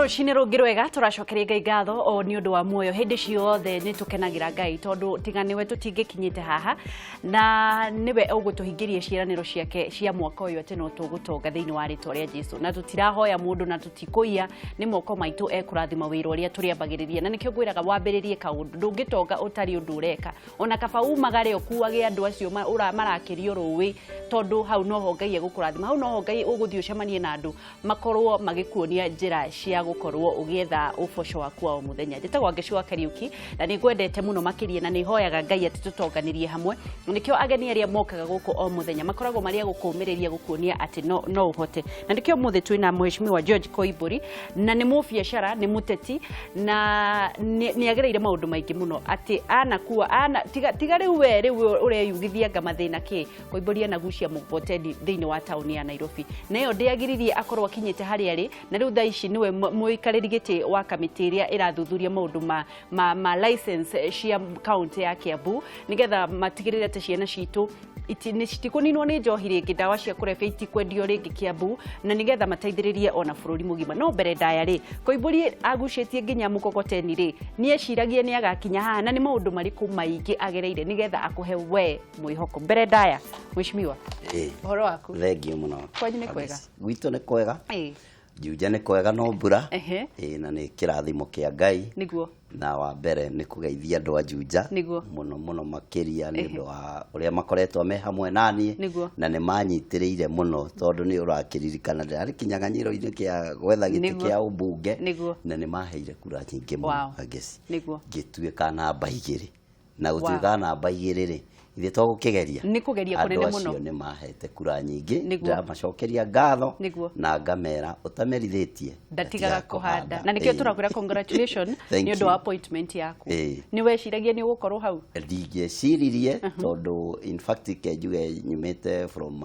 Rũcinĩ rũngĩ rwega, tũracokeria Ngai ngatho o nĩ ũndũ wa muoyo. Hĩndĩ ciothe nĩ tũkenagĩra Ngai, tondũ tiga nĩwe tũtingĩkinyĩte haha, na nĩwe ũgũtũhingĩria ciĩranĩro ciake cia mwaka ũyũ atĩ no tũgũtonga thĩinĩ wa rĩtwa rĩa Jesu. Na tũtirahoya mũndũ na tũtikũiya, nĩ moko maitũ ekũrathima wĩra ũrĩa tũrĩambagĩrĩria. Na nĩkĩo ngwĩraga wambĩrĩrie kaũndũ, ndũngĩtonga ũtarĩ ũndũ ũreka. Ona kaba umagare ũkuage andũ acio marakĩrio rũĩ, tondũ hau noho Ngai egũkũrathima, hau noho Ngai ũgũthiĩ ũcemanie na andũ makorwo magĩkuonia njĩra cia gũkorwo ũgĩetha ũboco waku wa o mũthenya. Njĩtagwo Angeci wa Kariuki na nĩ ngwendete mũno makĩria, na nĩ hoyaga Ngai atĩ tũtonganĩrie hamwe. Na nĩkĩo ageni arĩa mokaga gũkũ o mũthenya makoragwo marĩ a gũkũmĩrĩria, gũkuonia atĩ no ũhote. Na nĩkĩo ũmũthĩ twĩna Mheshimiwa George Koimbũri, na nĩ mũbiacara, nĩ mũteti, na nĩ agereire maũndũ maingĩ mũno atĩ anakua ana, tiga, tiga rĩu we rĩu ũreyugithia anga mathĩna kĩ. Koimbũri anagucia mũgogoteni thĩinĩ wa taũni ya Nairobi, na ĩyo ndĩagiririe akorwo akinyĩte harĩa arĩ. Na rĩu thaa ici nĩwe mũikarĩri gĩtĩ wa kamĩtĩ ĩrĩa ĩrathuthuria maũndũ ma license cia kaũntĩ ya Kiambu, nĩgetha matigĩrĩre atĩ ciana citũ citikũninwo nĩ njohi rĩngĩ, ndawa cia kũrebia itikwendio rĩngĩ Kiambu, na nĩgetha mateithĩrĩrie ona bũrũri mũgima. No mbere ndaya rĩ, Koimbũri agucĩtie nginya mũkokoteni rĩ, nĩ eciragia nĩ agakinya haha, na nĩ maũndũ marĩkũ maingĩ agereire nĩgetha akũhe we mwĩhoko? Mbere ndaya, Mheshimiwa, ũhoro waku? Thengiũ mũno. Kwanyu nĩ kwega? Gwitũ nĩ kwega. Juja nĩ kwega, no mbura. Na nĩ kĩrathimo kĩa Ngai. Na wa mbere nĩ kũgeithia andũ a Juja mũno mũno makĩria nĩ ũndũ wa ũrĩa makoretwo me hamwe naniĩ na nĩ manyitĩrĩire mũno, tondũ nĩ ũrakĩririkana ndĩrarĩ kĩnyang'anyĩro-inĩ kĩa gwetha gĩtĩ kĩa ũmbunge na nĩ maheire kura nyingĩ mũno. Angeci ngĩtuĩka namba 2, na gũtuĩka namba 2 rĩ, ithuĩ to gũkĩgeria. Nĩ kũgeria kũnene Andũ mũno. acio nĩ mahete kura nyingĩ. Ndĩramacokeria ngatho na ngamera ũtamerithĩtie ndatigaga kũhanda. Na nĩkĩo tũrakwĩra congratulation Thank nĩ ũndũ you. wa appointment yaku. Nĩ weciragia nĩ ũgũkorwo hau? Ndingĩeciririe, tondũ in fact ke njuge nyumĩte from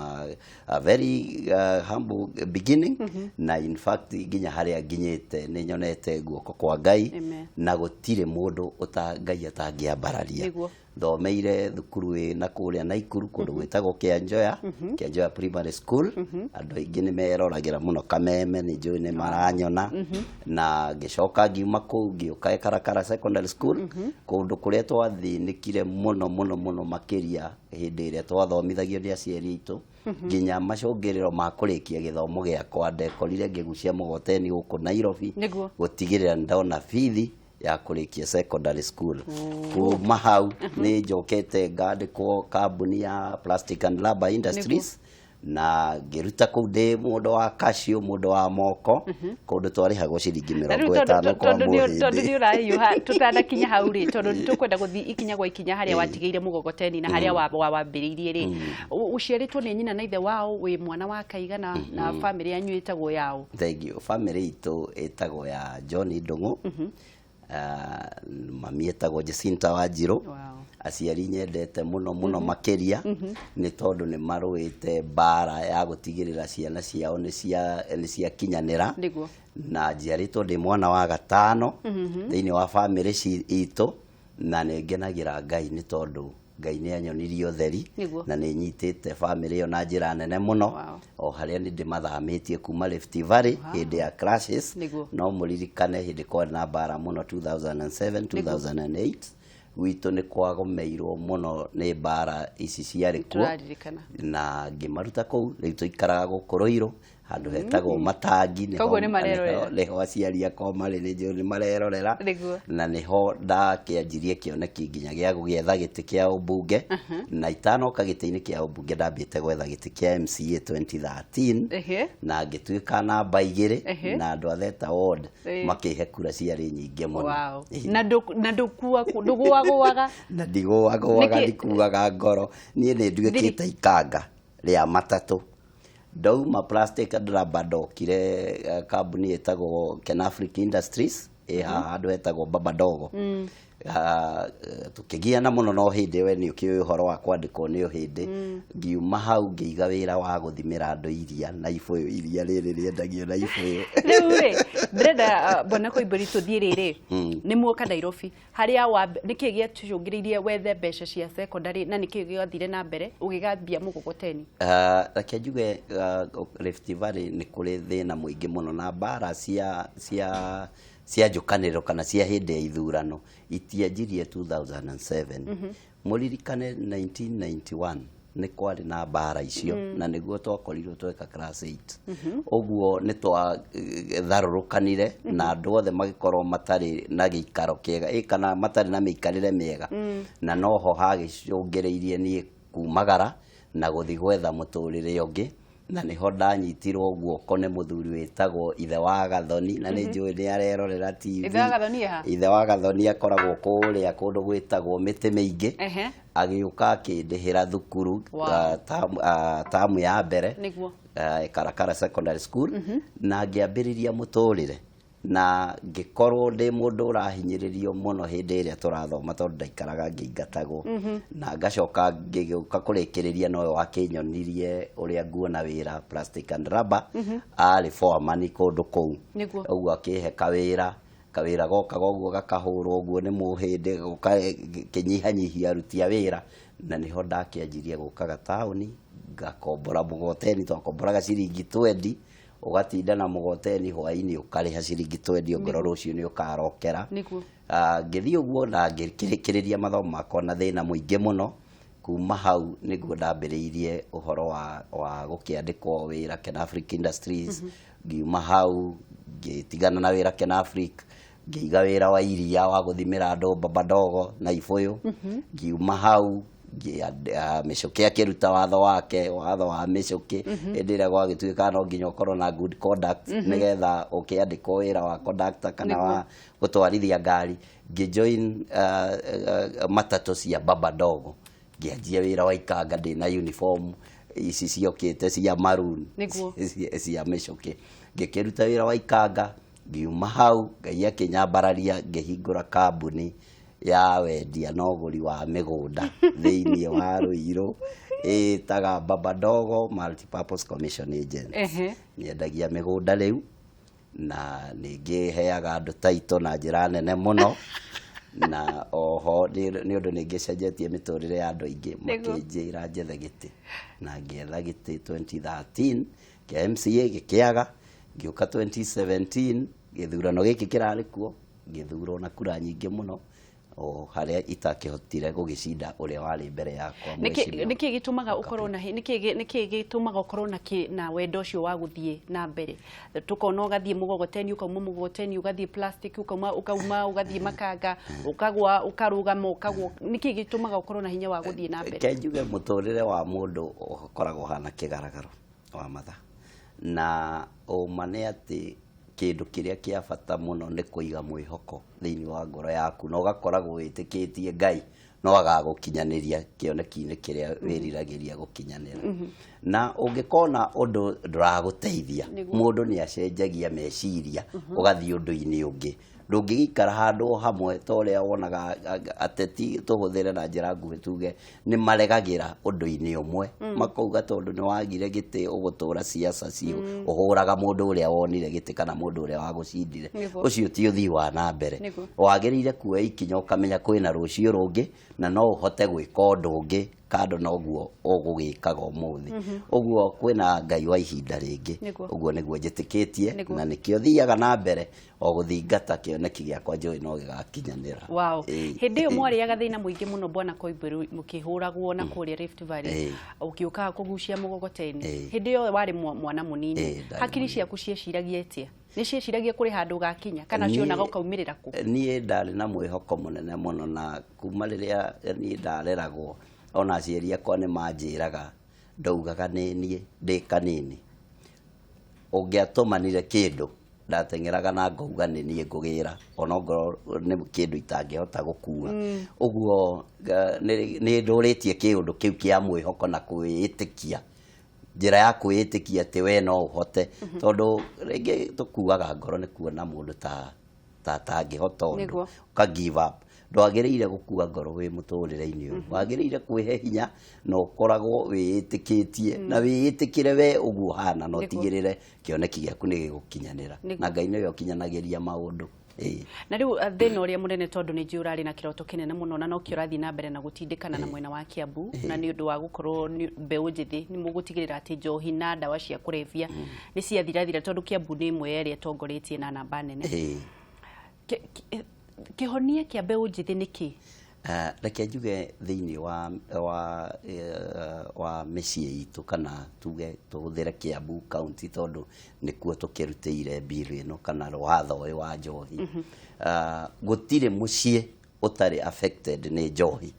a very humble beginning, na in fact nginya harĩa nginyĩte nĩ nyonete guoko kwa Ngai. Amen. Na gũtirĩ mũndũ ũta Ngai atangĩambararia. Thomeire thukuru ĩ na kũrĩa Naikuru, kũndũ gwĩtagwo Kĩanjoya, Kĩanjoya Primary School. Andũ aingĩ nĩ meroragĩra mũno Kameme, nĩ njũĩ nĩ maranyona. Na ngĩcoka ngiuma kũu ngĩũka Ekarakara Secondary School, kũndũ kũrĩa twathĩnĩkire mũno mũno mũno makĩria hĩndĩ ĩrĩa twathomithagio nĩ aciari aitũ, nginya macũngĩrĩro ma kũrĩkia gĩthomo gĩakwa ndekorire ngĩgucia mũgoteni gũkũ Nairobi gũtigĩrĩra nĩ ndona bithi ya kũrĩkia secondary school. Kuma hau nĩ njokete ngandĩkwo kambuni ya Plastic and Rubber Industries, na ngĩruta kũu ndĩ mũndũ wa cashew, mũndũ wa moko, kũndũ twarĩhagwo ciringi Na rĩu mĩrongo tondũ ĩtano kwa tondũ nĩ tondũ nĩ mũhĩndĩ. ũrahiũha, tũtanakinya hau rĩ, tondũ nĩ tũkwenda gũthiĩ ikinya gwa ikinya harĩa watigĩire mũgogoteni na harĩa wambĩrĩirie rĩ, ũciarĩtwo nĩ nyina na ithe wao, wĩ mwana wa kaigana, na bamĩrĩ yanyu ĩtagwo yao? Thank you. Family itũ ĩtagwo ya John Ndung'u. Mami etagwo Jacinta Wanjirũ. Aciari nyendete mũno mũno makĩria nĩ tondũ nĩ marũĩte mbara ya gũtigĩrĩra ciana ciao nĩ ciakinyanĩra. Na njiarĩtwo ndĩ mwana wa gatano thĩinĩ wa bamĩrĩ itũ, na nĩ ngenagĩra Ngai nĩ tondũ Ngai nĩ anyonirie ũtheri na nĩ nyitĩte bamĩrĩ ĩyo na njĩra nene mũno. O harĩa nĩ ndĩmathamĩtie kuma Rift Valley hĩndĩ ya clashes. No mũririkane hĩndĩ kwarĩ na mbara mũno 2007, 2008, gwitũ nĩ kwagomeirwo mũno nĩ mbara ici ciarĩ kuo. Tũraririkana. Na ngĩmaruta kũu, rĩu tũikaraga gũkũ Rũirũ, handũ hetagwo Matangi. Koguo nĩ marerorera. Nĩho aciari akwa marĩ, nĩ njũĩ nĩ marerorera. Na nĩho ndakĩanjirie kĩoneki nginya gĩa gũgĩetha gĩtĩ kĩa ũmbunge. Na itanoka gĩtĩ-inĩ kĩa ũmbunge, ndambĩte gwetha gĩtĩ kĩa MCA 2013 na ngĩtuĩka namba 2 na andũ a Theta Ward makĩhe kura ciarĩ nyingĩ mũno. Na ndũgũagũaga. Na ndigũagũaga. Nĩkĩ? Ndikuaga ngoro, niĩ nĩ nduĩkĩte ikanga rĩa matatũ. Ndauma Plastic and Rubber, ndokire kambuni ĩtagwo Kenafric Industries ĩ haha handũ hetagwo Baba Dogo. Tũkĩgiana mũno no hĩndĩ we nĩ ũkĩũĩ ũhoro wa kwandĩkwo nĩ ũhĩndĩ. Ngiuma hau ngĩiga wĩra wa gũthimĩra andũ iria na ibũyũ, iria rĩrĩ rĩendagio na ibũyũ. Rĩu rĩ, ndĩrenda, bwana Koimbũri, tũthiĩ rĩrĩ nĩ muoka Nairobi harĩa wa nĩkĩ gĩacũngĩrĩirie wethe mbeca cia secondary, na nĩkĩ gĩathire na mbere ũgĩgambia mũgogoteni? Reke njuge, Rift Valley nĩ kũrĩ thĩna mũingĩ mũno na mbara cia njũkanĩrĩro kana cia hĩndĩ ya ithurano itianjirie 2007. Mũririkane 1991 nĩ kwarĩ na mbara icio, na nĩguo twakorirwo tweka class 8. Ũguo nĩ twatharũrũkanire na andũ othe magĩkorwo matarĩ na gĩikaro kĩega, kana matarĩ na mĩikarĩre mĩega, na noho hagĩcũngĩrĩirie niĩ kumagara na gũthiĩ gwetha mũtũrĩre ũngĩ. Na nĩho ndanyitirwo guoko nĩ mũthuri wĩtagwo ithe wa Gathoni, na nĩ njũĩ nĩ arerorera TV. Ithe wa Gathoni e ha? Ithe wa Gathoni akoragwo kũrĩa kũndũ gwĩtagwo mĩtĩ mĩingĩ. Agĩũka akĩndĩhĩra thukuru, tamu ya mbere, Karakara Secondary School, na ngĩambĩrĩria mũtũrĩre na ngĩkorwo ndĩ mũndũ ũrahinyĩrĩrio mũno hĩndĩ ĩrĩa tũrathoma, tondũ ndaikaraga ngĩingatagwo. Na ngacoka ngĩgĩũka kũrĩkĩrĩria nowe wakĩnyonirie ũrĩa nguona wĩra Plastic and Rubber, arĩ foreman kũndũ kũu. Ũguo akĩhe kawĩra, kawĩra gokaga ũguo gakahũrwo ũguo nĩ mũhĩndĩ, goka kĩnyihanyihia aruti a wĩra. Na nĩho ndakĩanjirie gũkaga taũni ngakombora mũgoteni, twakomboraga ciringi 20, ũgatinda na mũgoteni, hwainĩ ũkarĩha ciringi 20, ongorwo rũciũ nĩ ũkarokera. Ngĩthiĩ ũguo na ngĩkĩrĩkĩrĩria mathomo makwa na thĩna mũingĩ mũno. Kuma hau nĩguo ndambĩrĩirie ũhoro wa gũkĩandĩkwo wĩra Kenafric Industries. Ngiuma hau ngĩtigana na wĩra Kenafric, ngĩiga wĩra wa iria wa gũthimĩra andũ baba ndogo na ibũyũ. Ngiuma hau Mĩcũkĩ akĩruta watho wake, watho wa Mĩcũkĩ, hĩndĩ ĩrĩa gwagĩtuĩka no nginya ũkorwo na good conduct nĩgetha ũkĩandĩkwo wĩra wa conductor kana wa gũtwarithia ngari. Ngĩjoin matatũ cia baba ndogo, ngĩanjia wĩra wa ikanga ndĩna uniform ici ciokĩte cia maroon cia Mĩcũkĩ. Ngĩkĩruta wĩra wa ikanga. Ngiuma hau Ngai akĩnyambararia, ngĩhingũra kambuni ya wendia na ũgũri wa mĩgũnda thĩinĩ wa Ruiru, ĩtaga Baba Dogo Multipurpose Commission Agents. Nyendagia mĩgũnda rĩu na ningĩ heaga andũ taito na njĩra nene mũno, na oho nĩ ũndũ nĩ ngĩcenjetie mĩtũrĩre ya andũ aingĩ. Makĩnjĩra njethe gĩtĩ, na ngĩetha gĩtĩ 2013 kĩa MCA, gĩkĩaga. Ngĩũka 2017 gĩthurano gĩkĩ kĩrarĩ kuo, ngĩthurwo na kura nyingĩ mũno, o harĩa itakĩhotire gũgĩcinda ũrĩa warĩ mbere yakwa, mheshimiwa. Nĩkĩ gĩtũmaga ũkorwo na nĩkĩ gĩtũmaga ũkorwo na wendo ũcio wa gũthiĩ na mbere? Tũkona ũgathiĩ mũgogoteni, ũkauma mũgogoteni ũgathiĩ plastic, ũkauma ũgathiĩ makanga, ũkagwa, ũkarũgama, ũkagwa. Nĩkĩ gĩtũmaga ũkorwo na hinya wa gũthiĩ na mbere? Ke njuge mũtũrĩre wa mũndũ ũkoragwo ũhana kĩgaragaro wa mathaa, na ũma nĩ atĩ kĩndũ kĩrĩa kĩa bata mũno nĩ kũiga mwĩhoko thĩinĩ wa ngoro yaku, na ũgakoragwo wĩtĩkĩtie Ngai no agagũkinyanĩria kĩoneki-inĩ kĩrĩa wĩriragĩria gũkinyanĩra. Na ũngĩkona ũndũ ndũragũteithia, mũndũ nĩ acenjagia meciria, ũgathiĩ ũndũ-inĩ ũngĩ. Ndũngĩgĩikara handũ hamwe ta ũrĩa wonaga ateti, tũhũthĩre na njĩra nguhĩ tuge nĩ maregagĩra ũndũ-inĩ ũmwe, makauga tondũ nĩ wagire gĩtĩ ũgũtũra siasa cio, ũhũraga mũndũ ũrĩa wonire gĩtĩ kana mũndũ ũrĩa wagũcindire. Ũcio ti ũthii wa na mbere. Wagĩrĩire kuoya ikinya ũkamenya kwĩna rũciũ rũngĩ, na no ũhote gwĩka ũndũ ũngĩ kando na ũguo ũgũgĩkaga ũmũthĩ. Ũguo kwĩna Ngai wa ihinda rĩngĩ. Ũguo nĩguo njĩtĩkĩtie, na nĩkĩo thiaga na mbere o gũthingata kĩoneki gĩakwa njũĩ no gĩgakinyanĩra. Hĩndĩ ĩyo mwarĩaga thĩna mũingĩ mũno, bwana Koimbũri, mũkĩhũragwo na kũrĩa Rift Valley, ũgĩũkaga kũgucia mũgogoteni. Hĩndĩ ĩyo warĩ mwana mũnini, hakiri ciaku cieciragia atĩa? Nĩ cieciragia kũrĩ handũ ũgakinya kana cionaga ũkaumĩrĩra kũ? Niĩ ndarĩ na mwĩhoko mũnene mũno, na kuma rĩrĩa niĩ ndareragwo ona aciari akwa nĩ manjĩraga, ndaugaga nĩ niĩ ndĩ kanini ũngĩatũmanire kĩndũ ndateng'eraga na ngauga nĩ niĩ ngũgĩra, onokorwo nĩ kĩndũ itangĩhota gũkua. Ũguo nĩ ndũrĩtie kĩũndũ kĩu kĩa mwĩhoko na kwĩĩtĩkia, njĩra ya kwĩĩtĩkia atĩ we no ũhote, tondũ rĩngĩ tũkuaga ngoro nĩ kuona mũndũ ta atangĩhota ũndũ, ũka give up. Ndwagĩrĩire gũkua ngoro wĩ mũtũrĩre-inĩ ũyũ, wagĩrĩire kwĩhe hinya na ũkoragwo wĩĩtĩkĩtie na wĩĩtĩkĩre we ũguo ũhana, na ũtigĩrĩre kĩoneki gĩaku nĩ gĩgũkinyanĩra, na Ngai nĩwe ũkinyanagĩria maũndũ. Na rĩu thĩna ũrĩa mũnene, tondũ nĩ njũĩ ũrarĩ na kĩroto kĩnene mũno na nokĩo ũrathiĩ na mbere na gũtindĩkana na mwena wa Kiambu, na nĩ ũndũ wa gũkorwo mbeũ njĩthĩ nĩ mũgũtigĩrĩra atĩ njohi na ndawa cia kũrebia nĩ ciathirathira, tondũ Kiambu nĩ ĩmwe ya ĩrĩa ĩtongoretie na namba nene. Kĩhonia kĩa mbeũ njĩthĩ nĩ kĩ? Reke njuge thĩinĩ wa mĩciĩ itũ, kana tuge tũhũthĩre Kiambu County tondũ nĩkuo tũkĩrutĩire bill ĩno kana watho ũyũ wa njohi. Gũtirĩ mũciĩ ũtarĩ affected nĩ njohi.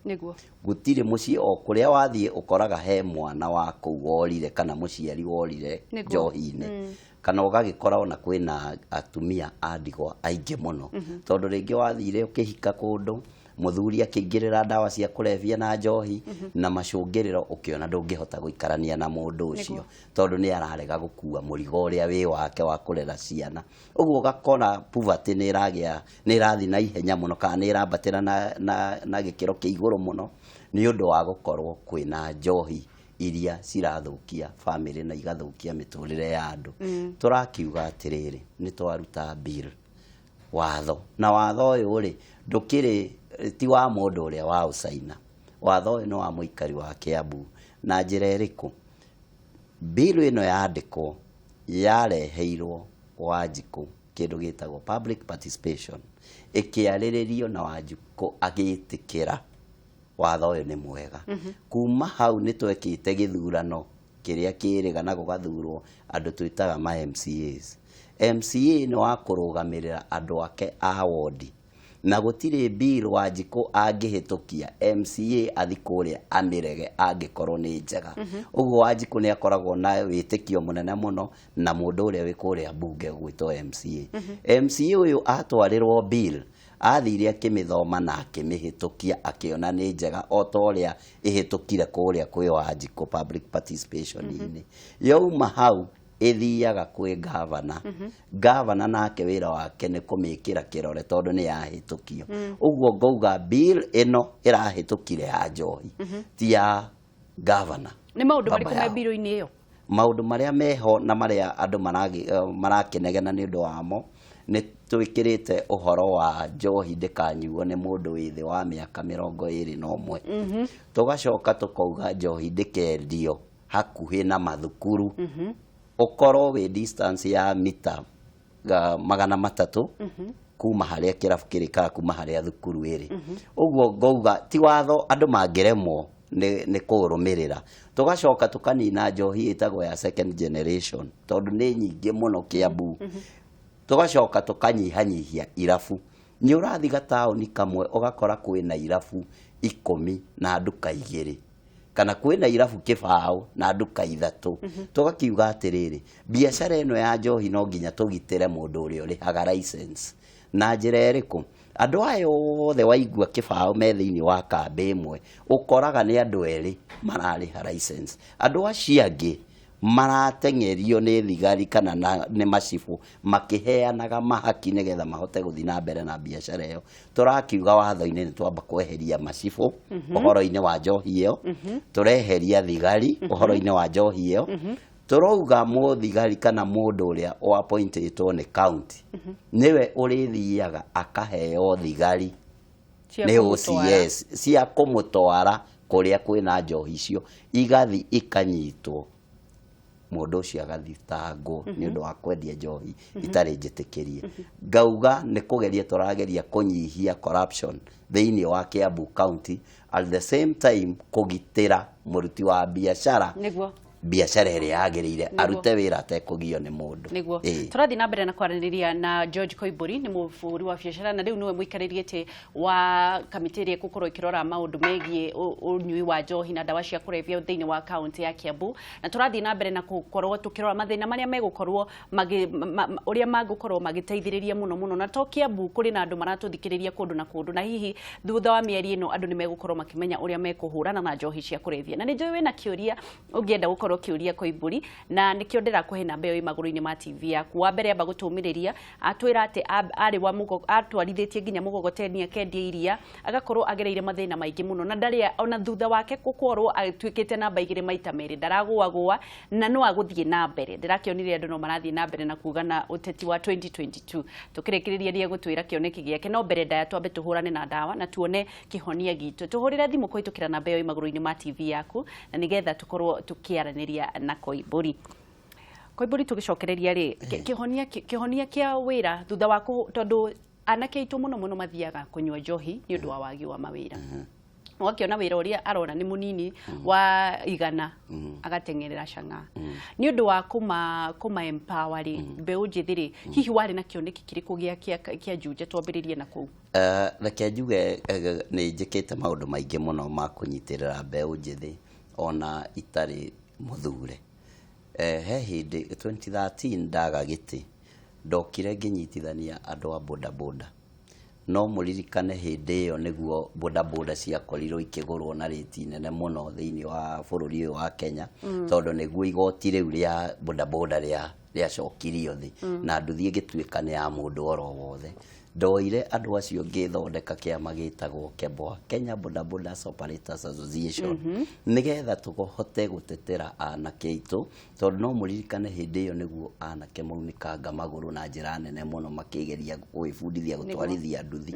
Gũtirĩ mũciĩ, o kũrĩa wathiĩ ũkoraga he mwana wa kũu worire kana mũciari worire njohi-inĩ, kana ũgagĩkora ona kwĩna atumia a ndigwa aingĩ mũno, tondũ rĩngĩ wathire ũkĩhika kũndũ, mũthuri akĩingĩrĩra ndawa cia kũrebia na njohi, na macũngĩrĩro ũkĩona ndũngĩhota gũikarania na mũndũ ũcio tondũ nĩ ararega gũkua mũrigo ũrĩa wĩ wake wa kũrera ciana. Ũguo ũgakora poverty nĩ ĩragĩa, nĩ ĩrathiĩ na ihenya mũno, kana nĩ ĩrambatĩra na gĩkĩro kĩa igũrũ mũno, nĩ ũndũ wa gũkorwo kwĩna njohi iria cirathũkia famĩlĩ na igathũkia mĩtũrĩre ya andũ. Tũrakiuga atĩrĩrĩ, nĩ twaruta bill watho, na watho ũyũ rĩ, ndũkĩrĩ ti wa mũndũ ũrĩa wa ũcaina. Watho ũyũ nĩ wa mũikari wa Kiambu. Na njĩra ĩrĩkũ? Bill ĩno yandĩkwo yareheirwo Wanjikũ kĩndũ gĩtagwo public participation, ĩkĩarĩrĩrio na Wanjikũ agĩtĩkĩra watho ũyũ nĩ mwega. Kuma hau nĩ twekĩte gĩthurano kĩrĩa kĩrĩga na gũgathurwo andũ twĩtaga ma MCAs. MCA nĩ wa kũrũgamĩrĩra andũ ake a wondi, na gũtirĩ bill Wanjikũ angĩhĩtũkia MCA athi kũrĩa amĩrege angĩkorwo nĩ njega. Ũguo Wanjikũ nĩ akoragwo na wĩtĩkio mũnene mũno na mũndũ ũrĩa wĩ kũrĩa mbunge gwĩtwo MCA. MCA ũyũ atwarĩrwo bill, athire akĩmĩthoma na akĩmĩhĩtũkia, akĩona nĩ njega o ta ũrĩa ĩhĩtũkire kũrĩa kwĩ Wanjikũ public participation-inĩ. Yauma hau ĩthiaga kwĩ gavana. Gavana nake wĩra wake nĩ kũmĩkĩra kĩrore tondũ nĩ yahĩtũkio. Ũguo ngauga bill ĩno ĩrahĩtũkire ya njohi ti ya gavana. Nĩ maũndũ marĩkũ me bill-inĩ ĩyo? Maũndũ marĩa meho na marĩa andũ marakĩnegena nĩ ũndũ wamo, nĩ twĩkĩrĩte ũhoro wa njohi ndĩkanyuo nĩ mũndũ wĩ thĩ wa mĩaka 21. Tũgacoka tũkauga njohi ndĩkendio hakuhĩ na mathukuru, ũkorwo wĩ distance ya mita 300 kuma harĩa kĩrabu kĩrĩ kana kuma harĩa thukuru ĩrĩ. Ũguo ngauga ti watho andũ mangĩremwo nĩ kũũrũmĩrĩra. Tũgacoka tũkanina njohi ĩtagwo ya second generation tondũ nĩ nyingĩ mũno Kiambu. Tũgacoka tũkanyihanyihia irabu. Nĩ ũrathiĩ gataũni kamwe ũgakora kwĩna irabu 10 na nduka 2, kana kwĩna irabu 20 na nduka 3. Tũgakiuga atĩrĩrĩ, biacara ĩno ya njohi no nginya tũgitĩre mũndũ ũrĩa ũrĩhaga license. Na njĩra ĩrĩkũ? Andũ aya othe waigua 20 me thĩinĩ wa kambĩ ĩmwe, ũkoraga nĩ andũ erĩ mararĩha license. Andũ acio angĩ marateng'erio nĩ thigari kana nĩ macibũ makĩheanaga mahaki nĩgetha mahote gũthiĩ na mbere na biacara ĩyo. Tũrakiuga watho-inĩ nĩ twamba kweheria macibũ ũhoro-inĩ wa njohi ĩyo, tũreheria thigari ũhoro-inĩ wa njohi ĩyo, tũrauga mũthigari kana mũndũ ũrĩa ũappointĩtwo nĩ county nĩwe ũrĩthiaga akaheo thigari nĩ OCS cia kũmũtwara kũrĩa kwĩna njohi icio, igathi ikanyitwo, mũndũ ũcio agathitangwo nĩ ũndũ wa kwendia njohi itarĩ njĩtĩkĩrie. Ngauga nĩ kũgeria tũrageria kũnyihia corruption thĩinĩ wa Kiambu County, at the same time kũgitĩra mũruti wa biacara biacara ĩrĩa yagĩrĩire, arute wĩra atekũgio nĩ mũndũ. Nĩguo. Tũrathiĩ na mbere na kwaranĩria na George Koimburi, nĩ mũbũri wa biacara na rĩu nĩwe mũikarĩri gĩtĩ wa kamĩtĩ ĩrĩa ĩgũkorwo ĩkĩrora maũndũ megiĩ ũnyui wa njohi na ndawa cia kũrebia thĩinĩ wa kaunti ya Kiambu. Na tũrathiĩ na mbere na gũkorwo tũkĩrora mathĩna marĩa megũkorwo ũrĩa mangĩkorwo magĩteithĩrĩria mũno mũno, na to Kiambu, kũrĩ na andũ maratũthikĩrĩria kũndũ na kũndũ, na hihi thutha wa mĩeri ĩno andũ nĩ megũkorwo makĩmenya ũrĩa mekũhũrana na njohi cia kũrebia. Na nĩ njũĩ wĩna kĩũria ũngĩenda gũkorwo ũkĩũria Koimbũri, na nĩkĩo ndĩrakũhe namba ĩyo ĩ magũrũ-inĩ ma TV yaku. Wa mbere amba gũtũmĩrĩria atwĩra atĩ arĩ wa atwarithĩtie nginya mũgogoteni akendia iria, agakorwo agereire mathĩna maingĩ mũno, na ndarĩ ona thutha wake gũkorwo atuĩkĩte namba igĩrĩ maita merĩ ndaragũagũa na no agũthiĩ na mbere. Ndĩrakĩonire andũ no marathiĩ na mbere na kuga na ũteti wa 2022 tũkĩrĩkĩrĩria nĩ egũtwĩra kĩoneki gĩake, no mbere ndaya twambe tũhũrane na ndawa na tuone kĩhonia gitũ. Tũhũrĩre thimũ kũhĩtũkĩra namba ĩyo ĩ magũrũ-inĩ ma TV yaku, na nĩgetha tũkorwo tũkĩaranĩria na Koimbũri. Koimbũri, tũgĩcokereria rĩ, kĩhonia kĩa wĩra thutha wa tondũ anake aitũ mũno mũno mathiaga kũnyua njohi nĩ ũndũ wa wagi wa mawĩra, ũgakĩona wĩra ũrĩa arona nĩ mũnini wa igana agateng'erera cang'a. Nĩ ũndũ wa kũma empower rĩ, mbeũ njĩthĩ rĩ, hihi warĩ na kĩoneki kĩrĩkũ gĩa Juja? Twambĩrĩrie na kũu. Reke njuge, nĩ njĩkĩte maũndũ maingĩ mũno ma kũnyitĩrĩra mbeũ njĩthĩ ona itarĩ mũthure. He hĩndĩ 2013 ndaga gĩtĩ, ndokire ngĩnyitithania andũ a bodaboda. No mũririkane hĩndĩ ĩyo nĩguo bodaboda ciakorirwo ikĩgũrwo na rĩti nene mũno thĩinĩ wa bũrũri ũyũ wa Kenya, tondũ nĩguo igoti rĩu rĩa bodaboda rĩacokirio thĩ na nduthi ĩgĩtuĩka nĩ ya mũndũ oro wothe. Ndoire andũ acio ngĩthondeka kĩama gĩtagwo KEBOA, Kenya Boda Boda Operators Association, nĩgetha tũhote gũtetera anake aitũ, tondũ no mũririkane hĩndĩ ĩyo nĩguo anake maunĩkanga magũrũ na njĩra nene mũno makĩgeria gwĩbundithia gũtwarithia nduthi.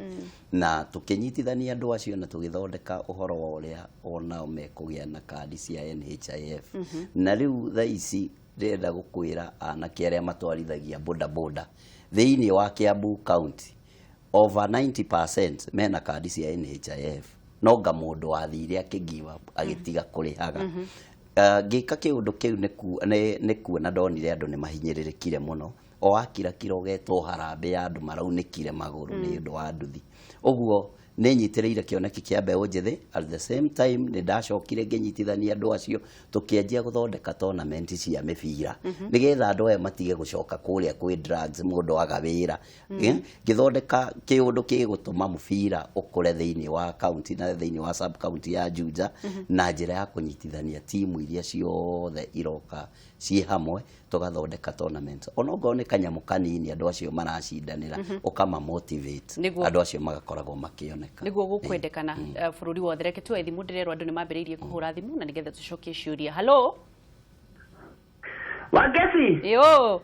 Na tũkĩnyitithania andũ acio na tũgĩthondeka ũhoro wa ũrĩa onao mekũgĩa na kandi cia NHIF. Na rĩu thaa ici ndĩrenda gũkwĩra anake arĩa matwarithagia boda boda thĩinĩ wa Kiambu County, over 90% mena kandi cia NHIF. No nga mũndũ wathire akĩ-give up, agĩtiga kũrĩhaga. Ngĩka kĩũndũ kĩu nĩ kuona ndonire andũ nĩ mahinyĩrĩrĩkire mũno, o wakirakira ũgetwo harambĩ ya andũ maraunĩkire magũrũ nĩ ũndũ wa nduthi. Ũguo nĩ nyitĩrĩire kĩoneki kĩa mbeũ njĩthĩ. At the same time nĩ ndacokire ngĩnyitithania andũ acio, tũkĩanjia gũthondeka tournament cia mĩbira nĩgetha andũ aya matige gũcoka kũrĩa kwĩ drugs, mũndũ aga wĩra. Ngĩthondeka kĩũndũ gĩgũtũma mũbira ũkũre thĩinĩ wa county na thĩinĩ wa sub county ya Juja na njĩra ya kũnyitithania timu iria ciothe iroka ciĩ hamwe, tũgathondeka tournament, onokorwo nĩ kanyamũ kanini andũ acio maracindanĩra, ũkama motivate, andũ acio magakoragwo makĩoneka. Nĩguo gũkwendekana bũrũri wothe. Reke tuoe thimũ, ndĩrerwo andũ nĩ mambĩrĩirie kũhũra thimũ na nĩgetha tũcokie ciũria. Halo. Wangeci. Yo.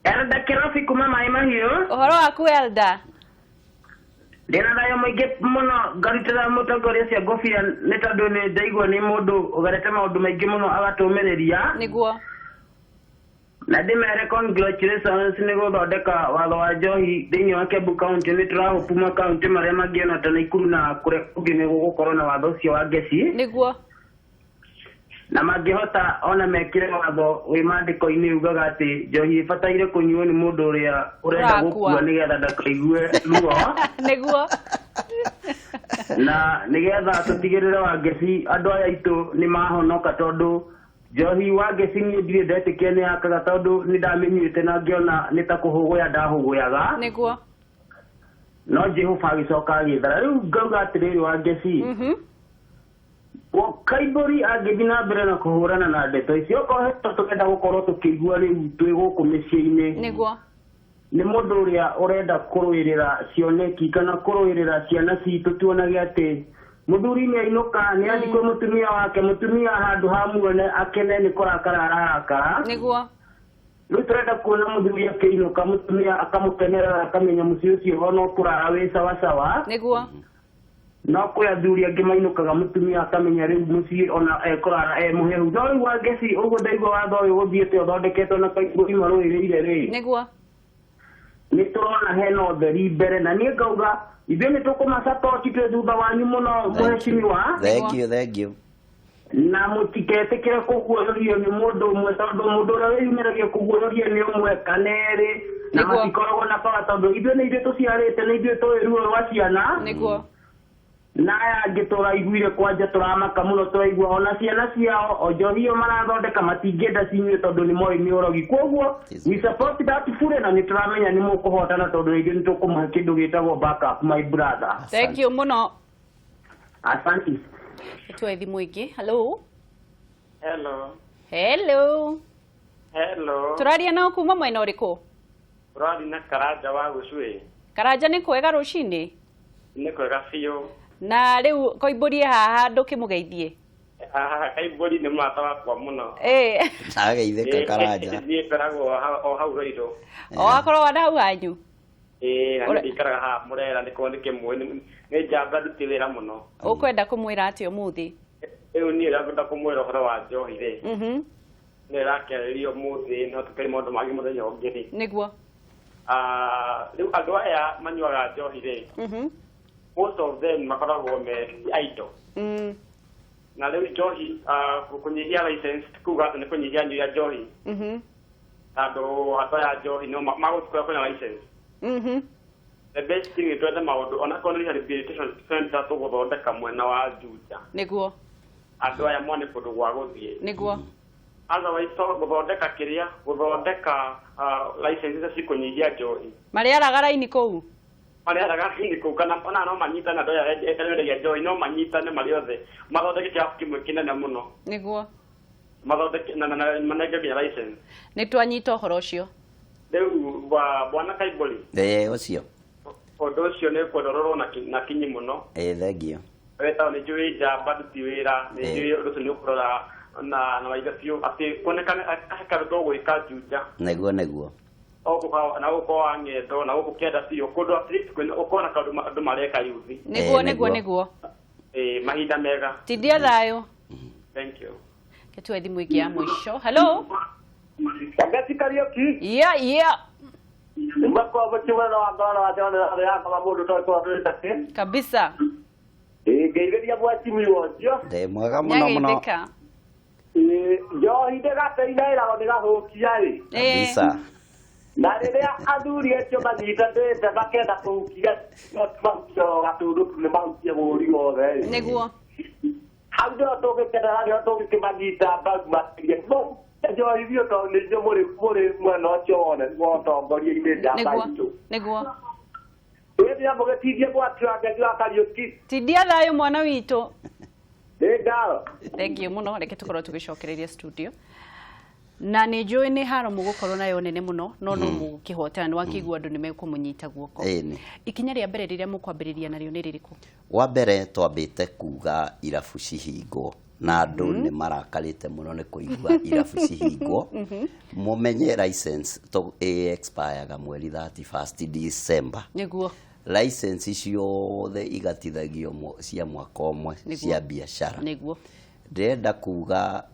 Elda Kĩrobi kuma Maĩ Mahiũ. Ũhoro waku, Elda? Ndĩna thayũ mũingĩ mũno. Ngarutĩra mũtongoria ũcio ngũbia nĩ tondũ nĩ ndaigua nĩ mũndũ ũgerete maũndũ maingĩ mũno agatũmĩrĩria. Na ndĩmere congratulations nĩ gũthondeka watho wa njohi thĩinĩ wa Kiambu County. Nĩ tũrahũpuma kaunti marĩa mangĩ ona ta Naikuru na kũrĩa kũngĩ nĩ gũgũkorwo na watho ũcio wa ngeci. Na mangĩhota ona mekĩre watho wĩ maandĩko-inĩ ugaga atĩ njohi ĩbataire kũnyuo nĩ mũndũ ũrĩa ũrenda Ũrakua. gũkua nĩgetha ndakaigue ruo. Na nĩgetha tũtigĩrĩre, Wangeci, andũ aya aitũ nĩ mahonoka, tondũ njohi, Wangeci, niĩ ndirĩ ndetĩkia nĩ yakaga, tondũ nĩ ndamĩnyuĩte na ngĩona nĩ ta kũhũgũya ndahũgũyaga. No Jehova agĩcoka agĩthara. Rĩu ngauga atĩrĩrĩ, Wangeci, Kaibũri angĩthiĩ na mbere na kũhũrana na ndeto ici, okorwo he tũrenda gũkorwo tũkĩigua rĩu twĩ gũkũ mĩciĩ-inĩ, nĩ mũndũ ũrĩa ũrenda kũrũĩrĩra cioneki kana kũrũĩrĩra ciana citũ, tuonage atĩ mũthuri nĩ ainũka nĩ athiĩ kwĩ mũtumia wake, mũtumia handũ ha muone akene nĩ kũrakara ararakara. Rĩu tũrenda kuona mũthuri akĩinũka, mũtumia akamũkenerera, akamenya mũciĩ ũcio ona ũkũrara wĩ sawasawa. No kwĩ athuri angĩ mainũkaga, mũtumia akamenya rĩu mũciĩ ona ekũrara e mũhehu. No rĩu, Wangeci, ũguo ndaigua watho ũyũ ũthiĩte ũthondeketwo na Kaibũri marũĩrĩire rĩ, nĩ tũrona hena ũtheri mbere, na niĩ ngauga ithuĩ nĩ tũkũmasapoti, twĩ thutha wanyu mũno, mũhecimiwa. Thank you, thank you. Na mũtiketĩkĩre kũguoyohio nĩ mũndũ ũmwe, tondũ mũndũ ũrĩa wĩyumĩragia kũguoyohia nĩ ũmwe kana erĩ na matikoragwo na bata, tondũ ithuĩ nĩ ithuĩ tũciarĩte, nĩ ithuĩ tũĩ ruo rwa ciana. Na aya angĩ tũraiguire kwanja tũramaka mũno, tũraigua ona ciana ciao o njohi ĩyo marathondeka matingĩenda cinyue tondũ nĩ moĩ nĩ ũrogi. Koguo we support that fully, na nĩ tũramenya nĩ mũkũhotana, tondũ ithuĩ nĩ tũkũmũhe kĩndũ gĩtagwo backup, my brother. Thank you mũno. Asante. Tuoe thimũ ĩngĩ. Hello. Hello. Hello. Hello. Tũraria nao kuma mwena ũrĩkũ? Tũraria na Karanja wa Gũcuĩ. Karanja nĩ kwega rũcinĩ? Nĩ kwega biũ. Na rĩu Koimbũri haha ndũkĩmũgeithie? Haha Koimbũri nĩ mũrata wakwa mũno. Ĩĩ. Ageithĩka Karanja. Niĩ ngoragwo o hau Rũirũ. O akorwo wa hau hanyu? Ĩĩ, na niĩ ndikaraga haha Mũrera nĩkuo nĩkĩmũĩ, nĩ njamba nduti wĩra mũno. Ũkwenda kũmwĩra atĩa ũmũthĩ? Rĩu niĩ ndĩrenda kũmwĩra ũhoro wa njohi rĩ. Nĩ ĩrakĩarĩrĩrio ũmũthĩ no tũkĩrĩ maũndũ mangĩ mũthenya ũngĩ rĩ. Nĩguo. Rĩu andũ aya manyuaga njohi rĩ, most of them makoragwo me idle. Na rĩu njohi kũnyihia license ti kuga atĩ nĩ kũnyihia anyui a njohi. Tondũ andũ aya a njohi no magũthiĩ kũrĩa kwĩna license. The best thing nĩ twethe maũndũ onakorwo nĩ rehabilitation center tũgũthondeka mwena wa Juja. Nĩguo. Andũ aya mone kũndũ gwa gũthiĩ. Nĩguo. Otherwise to gũthondeka kĩrĩa, gũthondeka license icio cikũnyihia njohi. Marĩaraga raini kũu? Marĩaraga raini kũu kana ona no manyitane andũ aya endagia njohi no manyitane marĩ othe. Mathondeke kĩrabu kĩmwe kĩnene mũno. Nĩguo. Mathondeke na manenge nginya license. Nĩ twanyita ũhoro ũcio. Rĩu bwana Koimbũri. Ĩĩ ũcio. Ũndũ ũcio nĩ kwenda ũrorwo na kinyi mũno. Ĩĩ thengiũ. We tondũ nĩ njũĩ njamba nduti wĩra, nĩ njũĩ ũndũ ũcio nĩ ũkũrora na maitho biũ atĩ kuonekane he kaũndũ tũgwĩka Juja. Nĩguo nĩguo. Ogũka na gũkũ wa ng'endo na gũkũ kĩanda biũ kũndũ at least kwĩna ũkona kaũndũ andũ mareka yuthi. Nĩguo nĩguo nĩguo. Ĩĩ mahinda mega. Tindia thayũ. Thank you. Ketue thimũ ĩngĩ ya mũico. Hello. Wangeci Kariũki. Yeah yeah. Kabisa. Ngeithĩria mwecimiwa ũcio. Ndĩ mwega mũno mũno. Nĩageithĩka. Njohi ndĩgateithia ĩragwo nĩgathũkia ĩ. Kabisa. Na rĩrĩa athuri acio manyitanĩte makenda kũhukia mahukia gatũndũ nĩ mahukie bũrũri wothe ĩ. Nĩguo. Hau nĩho tũngĩkenera nĩho tũngĩkĩmanyita mbaru makĩria. Njohi biũ tondũ nĩ inyuĩ mũrĩ mwena ũcio wone wa ũtongoria-inĩ njamba itũ. Nĩguo. Ĩĩ nĩamũgĩtindie mwaki wa Ngai wa Kariũki. Tindia thayũ mwana witũ. Nĩ ngatho. Thank you mũno, reke tũkorwo tũgĩcokereria studio. Na nĩ njũĩ nĩ haro mũgũkorwo nayo nene mũno no no mũgũkĩhotana nĩ wakĩigua andũ nĩ mekũmũnyita guoko. Ikinya rĩa mbere rĩrĩa mũkwambĩrĩria narĩo nĩ rĩrĩkũ? Wa mbere twambĩte kuga irabu cihingwo na andũ nĩ marakarĩte mũno nĩ kũigua irabu cihingwo. Mũmenye license to expireaga mweri 31 December. Nĩguo. License ciothe igatithagio cia mwaka ũmwe cia biacara. Nĩguo. Ndĩrenda kuga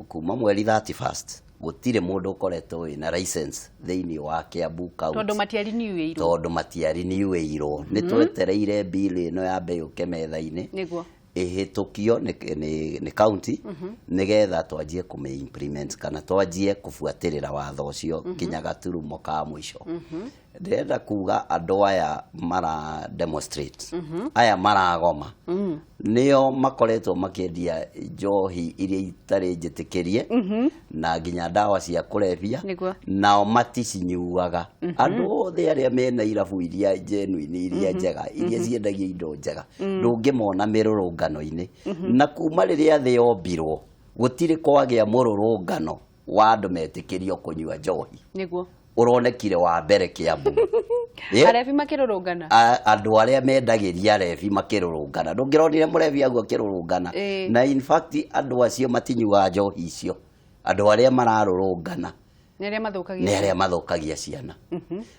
kuma mweri 31 gũtirĩ mũndũ ũkoretwo wĩna license thĩinĩ wa Kiambu County. Tondũ matiariniwĩirwo. Tondũ matiariniwĩirwo. Nĩ twetereire bill ĩno yambe yũke metha-inĩ. Nĩguo. Ĩhĩtũkio nĩ county nĩgetha twanjie kũmĩ implement kana twanjie kũbuatĩrĩra watho ũcio nginya gaturumo ka mũico. Ndĩrenda kuga andũ aya mara demonstrate, aya maragoma, nĩo makoretwo makĩendia njohi iria itarĩ njĩtĩkĩrie na nginya ndawa cia kũrebia, nao maticinyuaga. Andũ othe arĩa mena irabu iria genuine, iria njega, iria ciendagia indo njega, ndũngĩmona mĩrũrũngano-inĩ. Na kuma rĩrĩa thĩ yombirwo gũtirĩ kwagĩa mũrũrũngano wa andũ metĩkĩrio kũnyua njohi. Nĩguo. Ũronekire wa mbere Kiambu. Arebi makĩrũrũngana. Andũ arĩa mendagĩria arebi makĩrũrũngana. Ndũngĩronire mũrebi aguo akĩrũrũngana. Na in fact andũ acio matinyuaga njohi icio. Andũ arĩa mararũrũngana nĩ arĩa mathũkagia. Nĩ arĩa mathũkagia ciana.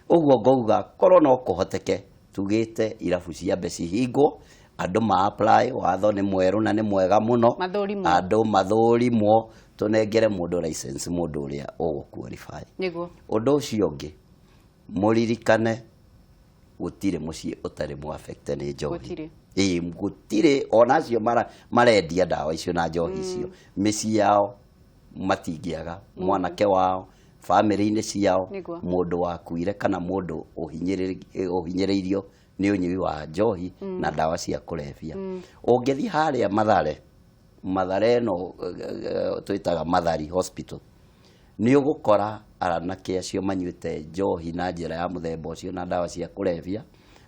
Ũguo ngauga korwo no kũhoteke tugĩte irabu ciambe cihingwo, andũ ma apply, watho nĩ mwerũ na nĩ mwega mũno. Andũ mathũrimwo, tũnengere mũndũ license mũndũ ũrĩa ũgũ qualify. Nĩguo. Ũndũ ũcio ũngĩ mũririkane gũtirĩ mũciĩ ũtarĩ mũ affect nĩ njohi. Gũtirĩ. Ĩĩ gũtirĩ, ona acio marendia ndawa icio na njohi icio mĩciĩ yao matingĩaga mwanake wao, bamĩrĩ-inĩ ciao, mũndũ wakuire kana mũndũ ũhinyĩrĩirio nĩ ũnyui wa njohi na ndawa cia kũrebia. Ũngĩthiĩ harĩa Mathare, Mathare ĩno twĩtaga Mathari Hospital, nĩ ũgũkora anake acio manyuĩte njohi na njĩra ya mũthemba ũcio na ndawa cia kũrebia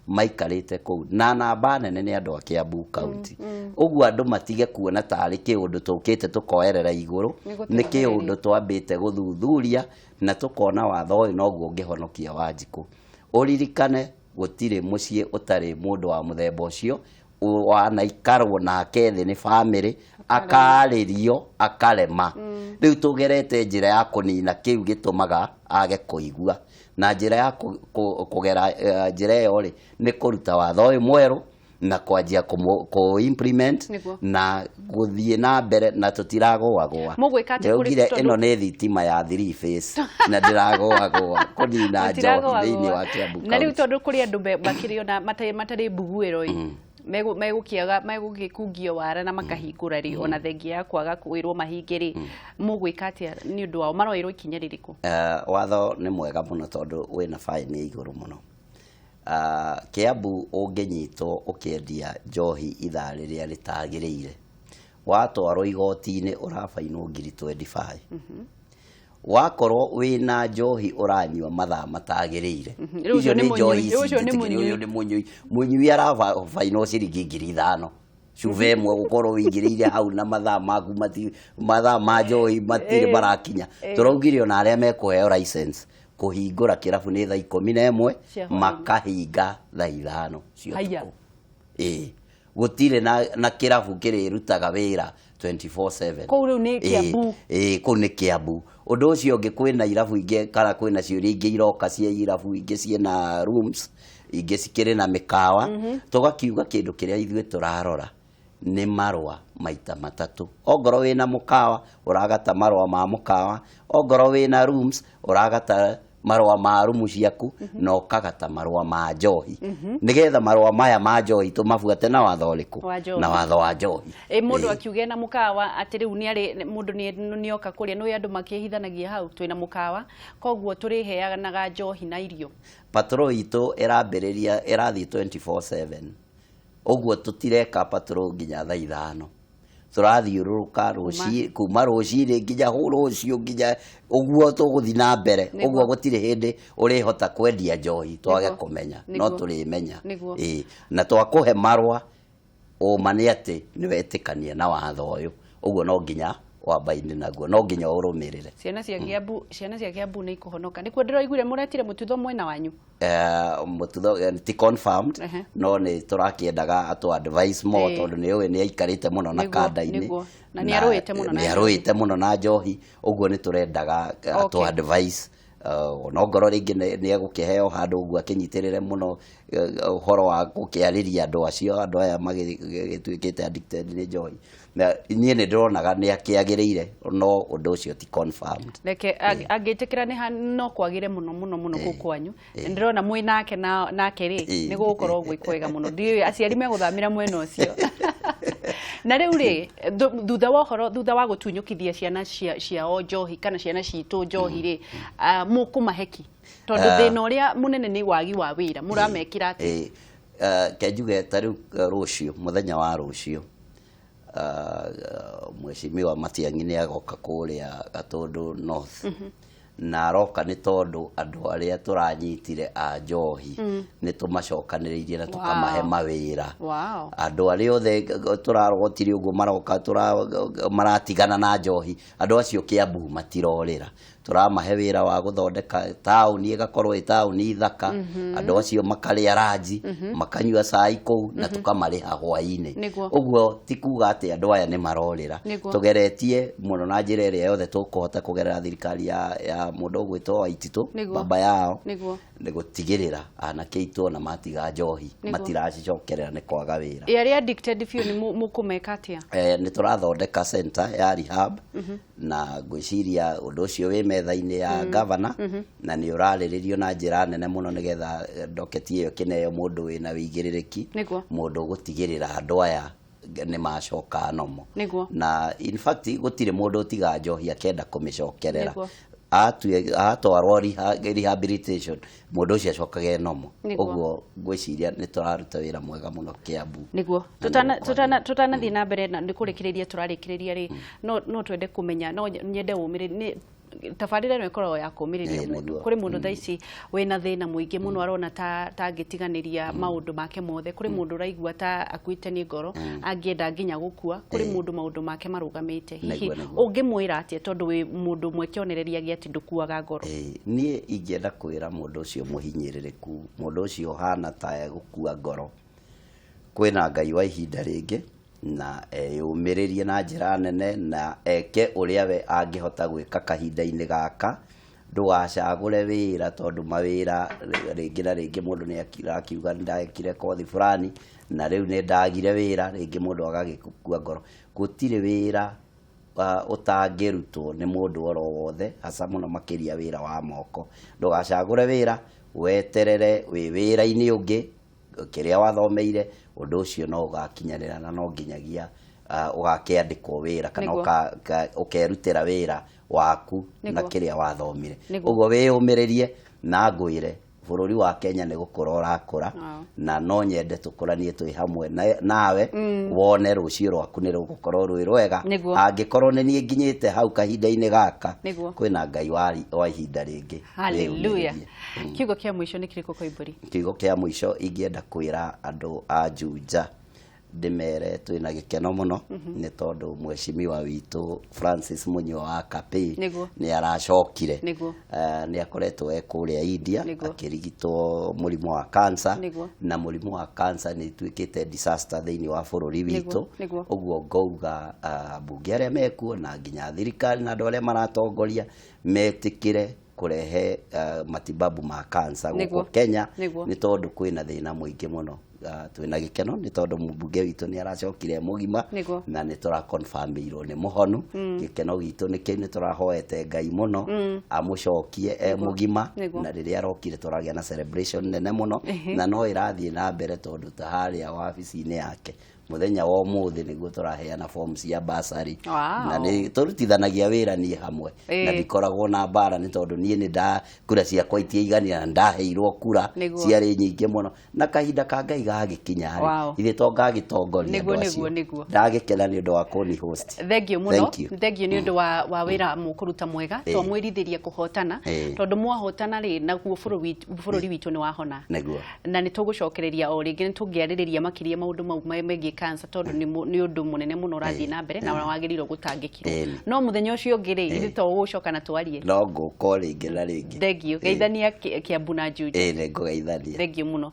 Maikarĩte kũu na namba nene nĩ andũ a Kiambu County. Ũguo andũ matige kuona tarĩ kĩũndũ tũkĩte tũkoerera igũrũ, nĩ kĩũndũ twambĩte gũthuthuria na tũkona watho ũyũ noguo ũngĩhonokia Wanjikũ. Ũririkane gũtirĩ mũciĩ ũtarĩ mũndũ wa mũthemba ũcio wanaikarwo nake thĩ nĩ bamĩrĩ, akarĩrio akarema. Rĩu tũgerete njĩra ya kũnina kĩu gĩtũmaga age kũigua, na njĩra ya kũgera njĩra ĩyo rĩ nĩ kũruta watho ũyũ mwerũ na kwanjia kũ implement na gũthiĩ na mbere, na tũtiragũagũa. Ndĩraugire ĩno nĩ thitima ya 3 phase na ndĩragũagũa kũnina njohi thĩinĩ wa Kiambu. Na rĩu tondũ kũrĩ andũ makĩrĩ ona matarĩ mbuguĩro ĩ, megũkĩaga megũgĩkungio wara na makahingũra rĩ, ona thengia ya kwaga kwĩrwo mahinge rĩ, mũgwĩka atĩa nĩ ũndũ wao? Maroerwo ikinya rĩrĩkũ? Watho nĩ mwega mũno tondũ wĩna fine igũrũ mũno. Kiambu ũngĩnyitwo ũkĩendia njohi ithaa rĩrĩa rĩtagĩrĩire, watwarwo igoti-inĩ ũrabainwo ngiri 25. Wakorwo wĩna njohi ũranyua mathaa matagĩrĩire, icio nĩ njohi ici, ũyũ nĩ mũnyui, mũnyui arabainwo ciringi 5,000 cuba ĩmwe gũkorwo wĩingĩrĩire hau na mathaa maku mathaa ma njohi matirĩ marakinya. Tũraugire ona arĩa mekũheo license kũhingũra kĩrabu nĩ thaa 11 makahinga thaa 5 cia ũtukũ. Ĩĩ, gũtirĩ na kĩrabu kĩrĩrutaga wĩra 24/7. Kũu rĩu nĩ Kiambu. Ĩĩ, kũu nĩ Kiambu. Ũndũ ũcio ũngĩ, kwĩna irabu ingĩ kana kwĩna ciũria ingĩ iroka cia irabu ingĩ ciĩna rooms, ingĩ cikĩrĩ na mĩkawa. Tũgakiuga kĩndũ kĩrĩa ithuĩ tũrarora nĩ marũa maita matatũ. Ongorwo wĩna mũkawa ũragata marũa ma mũkawa, ongorwo wĩna rooms ũragata marũa ma rumu ciaku, na ũkagata marũa ma njohi, nĩgetha marũa maya ma njohi tũmabuate na watho ũrĩkũ? Na watho wa njohi. Mũndũ akiuge na mũkawa atĩ rĩu nĩ mũndũ nĩoka kũrĩa, nĩ andũ makĩhithanagia hau twĩna mũkawa, koguo tũrĩheanaga njohi na irio. Patrol itũ ĩrambĩrĩria ĩrathiĩ 24/7, ũguo tũtireka patrol nginya thaa 5. Tũrathiũrũrũka kuma rũcinĩ nginya rũciũ nginya ũguo tũgũthiĩ na mbere. Ũguo gũtirĩ hĩndĩ ũrĩhota kwendia njohi twage kũmenya, no tũrĩmenya. Ĩĩ, na twakũhe marũa ũma nĩ atĩ nĩwetĩkania na watho ũyũ, ũguo no nginya wambaine naguo, no nginya ũrũmĩrĩre. Ciana cia Kiambu, ciana cia Kiambu nĩ ikũhonoka. Nĩkuo ndĩroiguire mũretire mũtutho mwena wanyu. Mũtutho ti confirmed, no nĩ tũrakĩendaga atũ advice more, tondũ nĩ ũĩ nĩ aikarĩte mũno na kanda-inĩ, na nĩ arũĩte mũno, nĩ arũĩte mũno na njohi, ũguo nĩ tũrendaga atũ advice. No ngoro rĩngĩ nĩ egũkĩheo handũ ũguo akĩnyitĩrĩre mũno ũhoro wa gũkĩarĩria andũ acio, andũ aya magĩtuĩkĩte addicted nĩ njohi. Niĩ nĩ ndĩronaga nĩ akĩagĩrĩire, no ũndũ ũcio ti confirmed. Reke angĩtĩkĩra nĩ no kwagĩre mũno mũno mũno kũu kwanyu. Ndĩrona mwĩ nake nake rĩ nĩ gũgũkorwo gwĩ kwega mũno. Ndiũĩ aciari megũthamĩra mwena ũcio. Na rĩu rĩ, thutha wa ũhoro, thutha wa gũtunyũkithia ciana ciao njohi kana ciana citũ njohi rĩ, mũkũmahe kĩ? Tondũ thĩna ũrĩa mũnene nĩ wagi wa wĩra, mũramekĩra atĩa? Ke njuge ta rĩu rũciũ, mũthenya wa rũciũ, Mheshimiwa Matiang'i nĩ agoka kũrĩa Gatũndũ North. Na aroka nĩ tondũ andũ arĩa tũranyitire a njohi nĩ tũmacokanĩrĩirie na tũkamahe mawĩra. Andũ arĩa othe tũrarogotire ũguo maroka maratigana na njohi, andũ acio Kiambu matirorĩra. Tũramahe wĩra wa gũthondeka taũni ĩgakorwo ĩ taũni thaka, andũ acio makarĩa ranji, makanyua cai kũu na tũkamarĩha hwaĩ-inĩ. Ũguo ti kuga atĩ andũ aya nĩ marorĩra. Tũgeretie mũno na njĩra ĩrĩa yothe tũkũhota kũgerera thirikari ya mũndũ ũgwĩtwo Waititũ, baba yao, nĩ gũtigĩrĩra anake aitũ ona matiga njohi, matiracicokerera nĩ kwaga wĩra. Arĩa addicted biũ nĩ mũkũmeka atĩa? Nĩ tũrathondeka center ya rehab, na ngwĩciria ũndũ ũcio wĩ metha-inĩ ya governor, na nĩ ũrarĩrĩrio na njĩra nene mũno nĩgetha doketi ĩyo ĩkĩneo mũndũ wĩna wĩigĩrĩrĩki, mũndũ ũgũtigĩrĩra andũ aya nĩ macoka nomo. Na in fact gũtirĩ mũndũ ũtiga njohi akenda kũmĩcokerera. Atwarwo rehabilitation, mũndũ ũcio acokage nomo. Ũguo ngwĩciria nĩ tũraruta wĩra mwega mũno Kiambu. Nĩguo tũtanathiĩ na mbere na nĩ kũrĩkĩrĩria tũrarĩkĩrĩria rĩ, no twende kũmenya, no nyende ũmĩrĩrie Tabarĩra ĩno ĩkoragwo ya kũũmĩrĩria mũndũ. Kũrĩ mũndũ thaa ici wĩna thĩna mũingĩ mũno, arona ta angĩtiganĩria maũndũ make mothe. Kũrĩ mũndũ ũraigua ta akuĩte nĩ ngoro, angĩenda nginya gũkua. Kũrĩ mũndũ maũndũ make marũgamĩte. Hihi ũngĩmwĩra atĩa, tondũ wĩ mũndũ ũmwe kĩonereria gĩa atĩ ndũkuaga ngoro? Niĩ ingĩenda kwĩra mũndũ ũcio mũhinyĩrĩrĩku, mũndũ ũcio ũhana ta egũkua ngoro, kwĩna Ngai wa ihinda rĩngĩ, na eyũmĩrĩrie na njĩra nene, na eke ũrĩa we angĩhota gwĩka kahinda-inĩ gaka. Ndũgacagũre wĩra, tondũ mawĩra rĩngĩ na rĩngĩ mũndũ nĩ arakiuga ndekire kothi fulani na rĩu nĩ ndagire wĩra, rĩngĩ mũndũ agagĩkua ngoro. Gũtirĩ wĩra ũtangĩrutwo nĩ mũndũ oro wothe, hasa mũno makĩria wĩra wa moko. Ndũgacagũre wĩra, weterere wĩ wĩra-inĩ ũngĩ kĩrĩa wathomeire, ũndũ ũcio no ũgakinyanĩra na no nginyagia ũgakĩandĩkwo wĩra kana ũkerutĩra wĩra waku na kĩrĩa wathomire. Ũguo wĩyũmĩrĩrie na ngwĩre bũrũri wa Kenya nĩ gũkũra ũrakũra, na no nyende tũkũranie twĩ hamwe nawe, wone rũciũ rwaku nĩ rũgũkorwo rwĩ rwega. Angĩkorwo nĩ niĩ nginyĩte hau kahinda-inĩ gaka, kwĩna Ngai wa ihinda rĩngĩ. Hallelujah. Kiugo kĩa mũico nĩ kĩrĩkũ, Koimbũri? Kiugo kĩa mũico ingĩenda kwĩra andũ a Juja, ndĩmere twĩna gĩkeno mũno nĩ tondũ mheshimiwa witũ Francis Munyua wa Kapĩ nĩ aracokire. Nĩ akoretwo e kũrĩa India akĩrigitwo mũrimũ wa cancer, na mũrimũ wa cancer nĩ ituĩkĩte disaster thĩinĩ wa bũrũri witũ. Ũguo ngauga mbunge arĩa mekuo na nginya thirikari na andũ arĩa maratongoria metĩkĩre kũrehe matibabu ma cancer gũkũ Kenya, nĩ tondũ kwĩna thĩna mũingĩ mũno. Twĩna gĩkeno nĩ tondũ mũmbunge witũ nĩ aracokire mũgima, na nĩ tũraconfirmĩirwo nĩ mũhonu. Gĩkeno gitũ nĩ kĩu, nĩ tũrahoete Ngai mũno amũcokie e mũgima, na rĩrĩa arokire tũragĩa na celebration nene mũno, na no ĩrathiĩ na mbere tondũ ta harĩa wabici-inĩ yake mũthenya wa ũmũthĩ nĩguo tũraheana form cia bursary. Na nĩ tũrutithanagia wĩra niĩ hamwe, na ndikoragwo na mbara nĩ tondũ niĩ nĩ nda kura ciakwa itiaiganĩra, na ndaheirwo kura ciarĩ nyingĩ mũno, na kahinda ka Ngai gagĩkinya rĩ, ithe to ngagĩtongoria andũ acio. Ndagĩkena nĩ ũndũ wa kũni host. Thank you mũno. Thank you nĩ ũndũ wa wĩra mũkũruta mwega. Twamwĩrithĩria kũhotana, tondũ mwahotana rĩ, naguo bũrũri witũ nĩ wahona. Na nĩ tũgũcokereria o rĩngĩ, nĩ tũngĩarĩrĩria makĩria maũndũ mau megiĩ cancer, tondũ nĩ ũndũ mũnene mũno ũrathiĩ na mbere na wagĩrĩirwo gũtangĩkĩrwo. No mũthenya ũcio ũngĩ rĩ, ithuĩ to ũgũcoka na twarie. No ngũka o rĩngĩ na rĩngĩ. Thank you. Geithania Kiambu na Juja. Nĩ ngũgeithania. Thank you mũno.